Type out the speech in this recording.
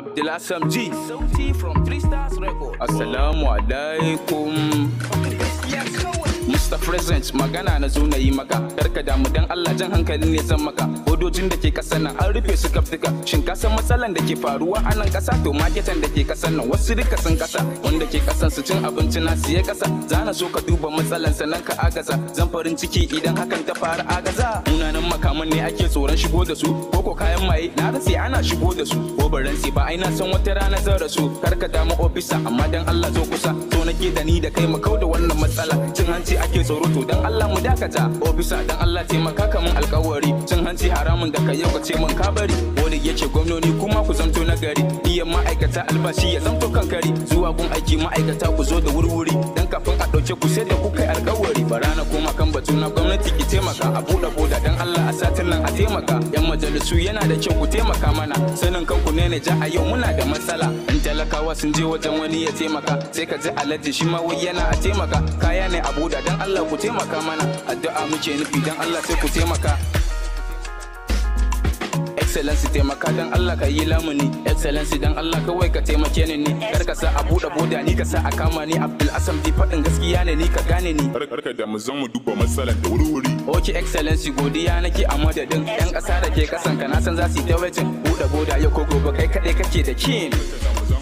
Abdulhassan G. Sauti from Three Stars Record. Assalamu alaikum. Gaskiya kawai. Mr. President, magana na zo na yi maka. Karka damu, dan Allah jan hankali ne zan maka. Bodojin da ke kasan nan an rufe su kaftuka. Shin ka san matsalan da ke faruwa a nan kasa? To maketan da ke kasan nan wasu duka sun kasa. Wanda ke kasan su cin abinci na siye kasa. Zana so ka duba matsalan sannan ka agaza. Zan farin ciki idan hakan ta faru, agaza. Munanan makaman ne ake tsoron shigo da su. Koko kayan maye na rantse ana shigo da su. Ko ban rantse ba, ai na san wata rana zan rasu. Karka damu ofisa, amma dan Allah zo kusa. So nake da ni da kai mu kauda wannan matsala. Cin hanci ake tsoro, to dan Allah mu dakata. Ofisa, dan Allah taimaka ka mun alkawari. Cin hanci haramun, da ka yau ka ce mun ka bari. Wani yace gwamnoni kuma ku zamto na gari. Biyan ma'aikata albashi ya zamto kankari. Zuwa gun aiki ma'aikata ku zo da wurwuri. Dan kafin a ɗauke ku sai da ku kai alkawari. Bara na koma kan batu na, gwamnati ki taimaka a buɗe boda dan Allah a satin nan a taimaka. Yan majalisu, yana da kyau ku taimaka mana. Sanin kanku ne ja a yau muna da matsala. In talakawa sun je wajen wani ya taimaka, sai ka ji alaji shi ma wai yana a taimaka. Kaya ne a buɗe, dan Allah ku taimaka mana. Addu'a muke nufi, dan Allah sai ku taimaka. Excellency, taimaka dan Allah ka yi lamuni. Excellency, dan Allah kawai ka taimake ni ne. Kar ka sa a buɗe boda, ni ka sa a kama ni. Abdul Asam di faɗin gaskiya ne, ni ka gane ni. Karka da mu zan mu duba matsalan da wuri-wuri. Ok Excellency, godiya nake a madadin yan ƙasa da ke kasan ka, na san za su yi ta waiting. Buɗe boda yau ko gobe, kai kaɗai kake da kin. Karka da mu zan